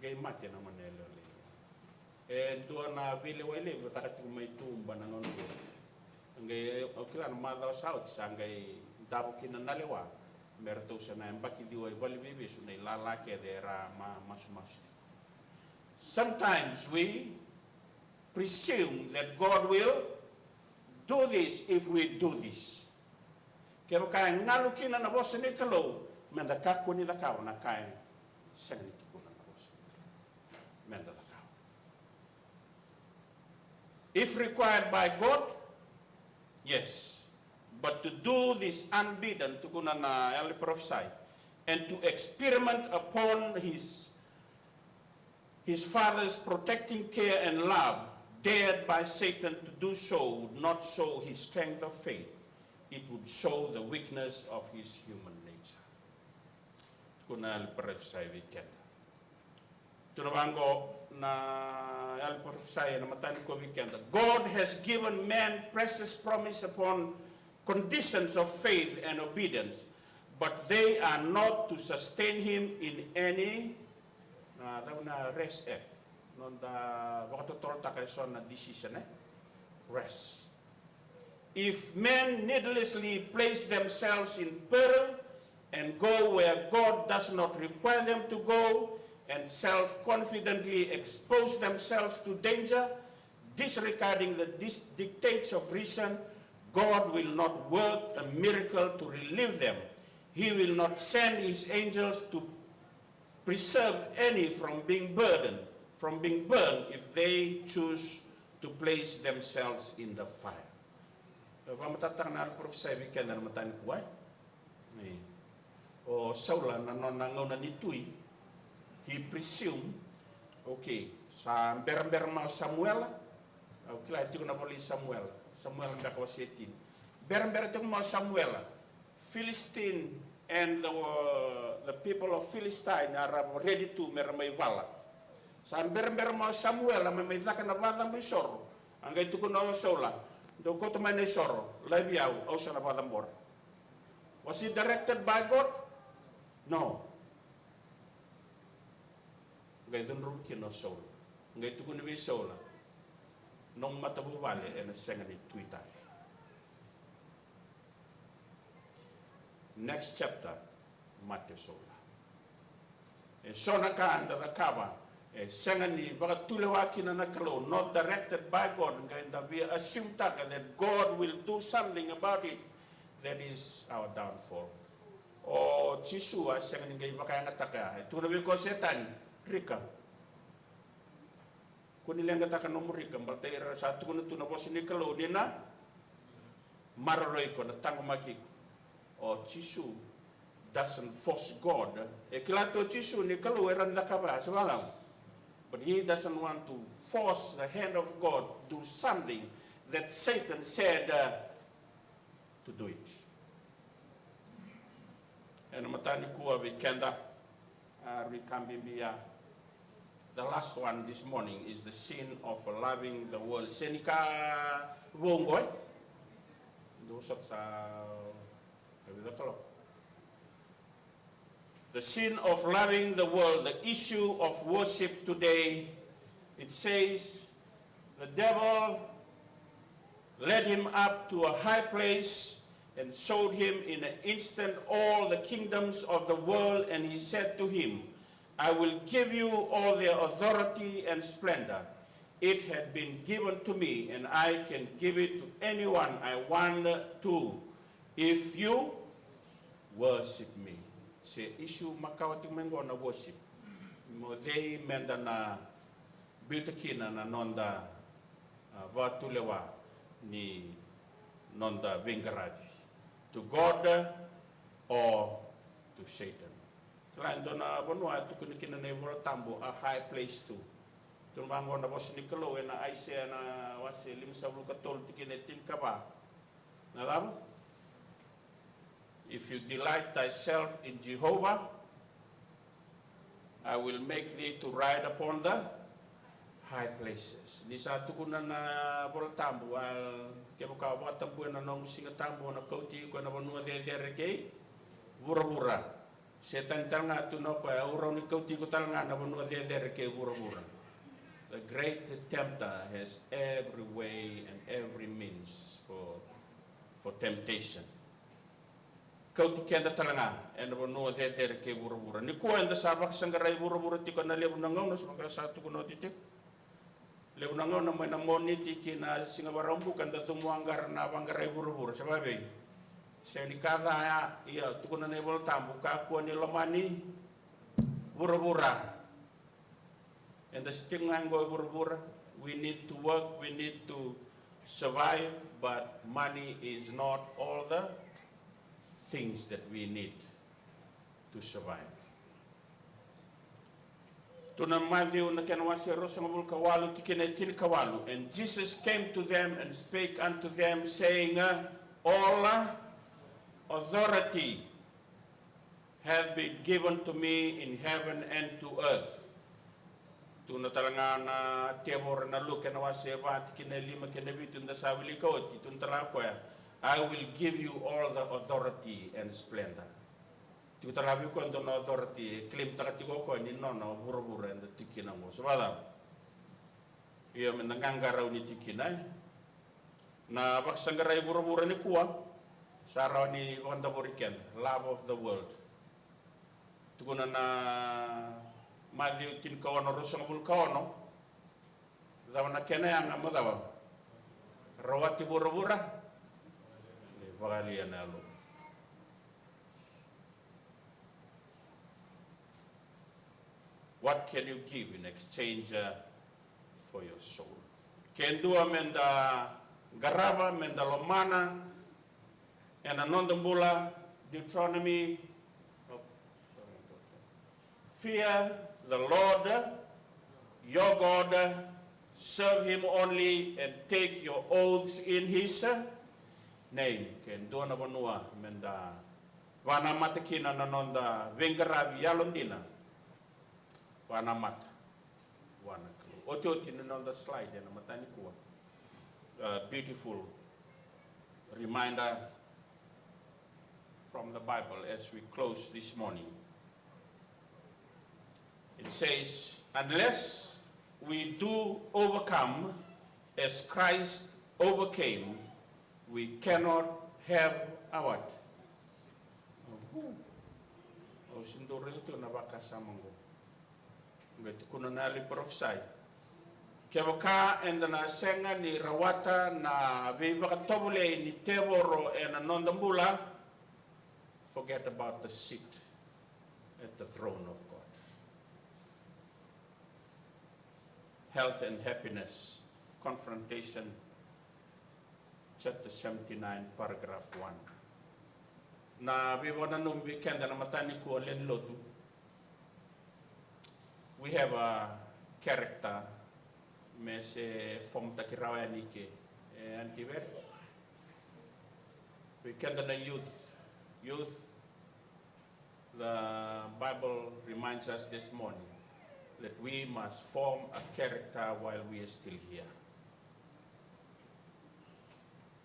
Qai mate na gone yalewa lailai. E dua na veilewai levu e caka tiko mai tuba na noda. Qai au kila na macawa sa oti sa qai davo kina na lewa me ratou sa na yabaki ciwa i valeniveivesu na ilala kece era ma masumasu. Sometimes we presume that God will do this if we do this. Kevaka e galu kina na vosa ni Kalou, meda kakua ni cakava na ka e sega ni tukuna na vosa ni Kalou meda cakava. If required by God, yes. But to do this unbidden, tukuna na yalo ni parofisai, and to experiment upon his his father's protecting care and love, dared by Satan to do so, would not show his strength of faith. It would show the weakness of his human nature. Tukuna na yalo ni parofisai vei keda. Tukuna vaqo na yalo ni parofisai ena mataka nikua vei keda. God has given man precious promise upon conditions of faith and obedience, but they are not to sustain him in any, na cava na rest e, noda vakatotolotaka e so na decision e, rest. If men needlessly place themselves in peril and go where God does not require them to go, and self-confidently expose themselves to danger, disregarding the dis- dictates of reason, God will not work a miracle to relieve them. He will not send his angels to preserve any from being burdened, from being burned if they choose to place themselves in the fire. E vakamatatataka na yalo ni parofisai vei keda na mataka nikua. Ni o Saula na nona gauna ni tui, he presume, okay, sa berabera mai o Samuela. Au kila e tiko na vola i Samuela, Samuela beka wase tini. Berabera tiko mai o Samuela, Philistine and the, the people of Philistine era ready tu me ra mai vala. Sa berabera mai o Samuela me mai caka na vakacabo isoro. A qai tukuna o Saula, dou kauta mai na isoro, laivi au, au sa na vakacabora. Was he directed by God? No. Qai cudruvi kina o Saula. Qai tukuni vei Saula, nomu matavuvale ena sega ni tui tale. Next chapter, mate o Saula. E so na ka eda cakava e sega ni vakatulewa kina na Kalou, not directed by God, qai da via assume taka that God will do something about it. That is our downfall. O Jisu a sega ni qai vakayagataka ya. E tukuna vei koya o Setani, rika. Kua ni leqataka nomu rika, baleta ira sa tukuna tu na vosa ni Kalou ni na maroroi iko, na taqomaki iko. O Jisu doesn't force God. E kila tu o Jisu ni Kalou e rawa ni cakava ya, se vacava? But he doesn't want to force the hand of God to do something that Satan said, uh, to do it. Ena mataka nikua vei keda, a, rui ka bibi ya. The last one this morning is the sin of loving the world. Se ni ka vou qo, e? Dou sota sa, e vica tolo. The sin of loving the world, the issue of worship today. It says, the devil led him up to a high place and showed him in an instant all the kingdoms of the world, and he said to him, I will give you all their authority and splendor. It had been given to me, and I can give it to anyone I want to, if you worship me. Se issue makawa tiko mai qo na worship. Mo cei meda na biuta kina na noda, a, vakatulewa ni noda veiqaravi. To God or to Satan. Kila e dua na vanua e tukuni kina na iVola Tabu a high place tu. Tukuna vaqo na vosa ni Kalou ena Aisea na wase limasagavulu ka tolu tikina e tinikava. Na cava? If you delight thyself in Jehovah, I will make thee to ride upon the high places. Ni sa tukuna na Vola Tabu, a, kevaka o vakatabuya na nomu Siga Tabu, au na kauti iko ena vanua cecere kei vuravura. Setani tale ga tu na o koya, au rawa ni kauti iko tale ga na vanua cecere kei vuravura. The great tempter has every way and every means for, for temptation. Kauti keda tale ga ena vanua cecere kei vuravura. Nikua eda sa vakasaqarai vuravura tiko na levu na gauna, sa vaka sa tukuna oti tiko. Levu na gauna mai na Moniti ki na Siga Vakaraubuka eda cumu qara na vaqarai vuravura, se vavei? Sega ni ka ca ya, ia tukuna na iVola Tabu, kakua ni lomani vuravura. Eda se tiko ga qo e vuravura. We need to work, we need to survive, but money is not all the things that we need to survive. Tu na Maciu na kena wase e ruasagavulu ka walu, tikina e tinikawalu. And Jesus came to them and spake unto them, saying, uh, All authority have been given to me in heaven and to earth. Tukuna tale ga na tevoro na Luke na wase e va, tikina e lima kei na vitu da sa wilika oti, tukuna tale ga o koya, I will give you all the authority and splendor. Tiko tale ga vei koya e dua na authority e claim-taka tiko o koya ni nona o vuravura eda tiko kina oqo. Sa vakacava? Io, meda qaqarauni tiko kina, e? Na vakasaqarai vuravura nikua sa rawa ni vakadavori keda. Love of the world. Tukuna na Maciu tinikaono, ruasagavulu ka ono. Cava na kena yaga? Mo cava? Rawati vuravura. Ni vakalia na yalo. What can you give in exchange, uh, for your soul? Ke dua meda qarava, meda lomana ena noda bula, Deuteronomy, oh, fear the Lord your God, serve him only, and take your oaths in his name. Ke dua na vanua meda vanamata kina na noda veiqaravi yalodina, vanamata vua na Kalou. Otioti ni noda slide ena mataka nikua. A beautiful reminder from the Bible as we close this morning. It says, unless we do overcome as Christ overcame, we cannot have a what? Au se dau raica tu na vakasama oqo. Qai tukuna na yalo ni parofisai. Kevaka eda na sega ni rawata na veivakatovolei ni tevoro ena noda bula, forget about the seat at the throne of God. Health and happiness, Confrontation chapter seventy-nine, paragraph one. Na veivakananumi vei keda na mataka nikua, lewe ni lotu. We have a character me se form-taki rawa yani ke, e, Aunty Vere. Vei keda na youth, youth, the Bible reminds us this morning that we must form a character while we are still here.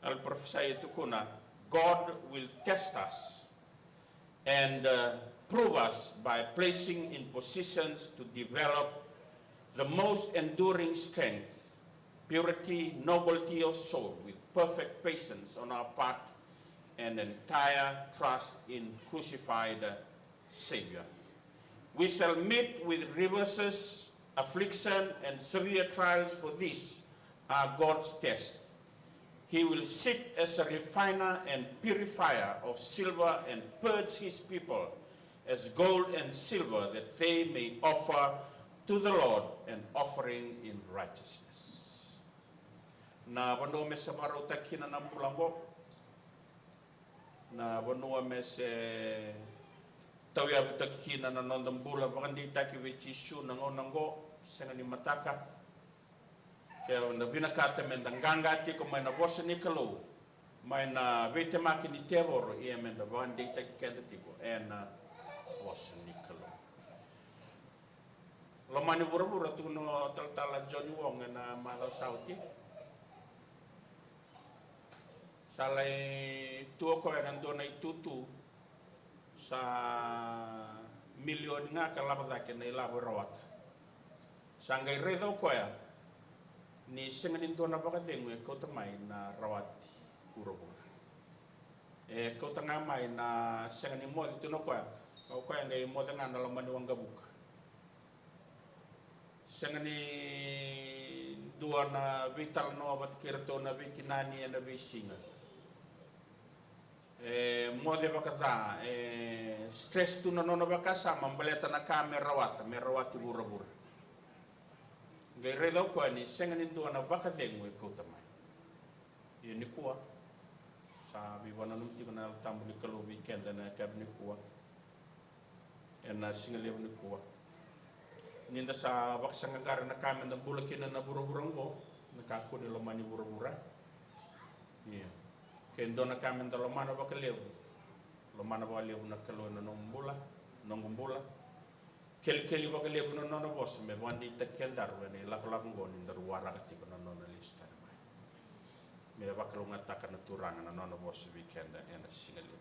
Yalo ni parofisai e tukuna, God will test us and, uh, prove us by placing in positions to develop the most enduring strength, purity, nobility of soul, with perfect patience on our part and entire trust in crucified Savior. We shall meet with reverses, affliction, and severe trials, for these are God's tests. He will sit as a refiner and purifier of silver and purge his people as gold and silver, that they may offer to the Lord an offering in righteousness. Na vanua me sa vakarautaki kina na bula oqo, na vanua me se tauyavutaki kina na noda bula vakadeitaki vei Jisu na gauna oqo, sega ni mataka. Ke da vinakata me da qaqa tiko mai na vosa ni Kalou, mai na veitemaki ni tevoro, ia me da vakadeitaki keda tiko ena vosa ni Kalou. Loma ni vuravura, tukuna o talatala Johnny Wong ena macawa sa oti. Sa lai tu o koya ena dua na itutu, sa milioni ga ka lava cake na ilavo e rawata. Sa qai raica o koya ni sega ni dua na vakacegu e kauta mai na rawati vuravura. E kauta ga mai na sega ni moce tu na koya. O koya qai moce ga na loma ni waqavuka. Sega ni dua na veitalanoa vata kei iratou na veitinani ena veisiga. E moce vakaca, e stress tu na nona vakasama baleta na ka me rawata, me rawati vuravura. Qai raica o koya ni sega ni dua na vakacegu e kauta mai. Ia nikua sa veivakananumi tiko na Yalo Tabu ni Kalou vei keda ena yakavi nikua, ena siga levu nikua. Ni da sa vakasaqaqara na ka me da bula kina na vuravura oqo, na kakua ni lomani vuravura. Ia ke dua na ka me da lomana vakalevu, lomana vakalevu na Kalou ena nomu bula, noqu bula. Kelikeli vakalevu na nona vosa me vakadeitaki kedaru ena ilakolako oqo ni daru waraka tiko na nona lesu tani mai. Me vakalougatataka na Turaga na nona vosa vei keda ena siga levu.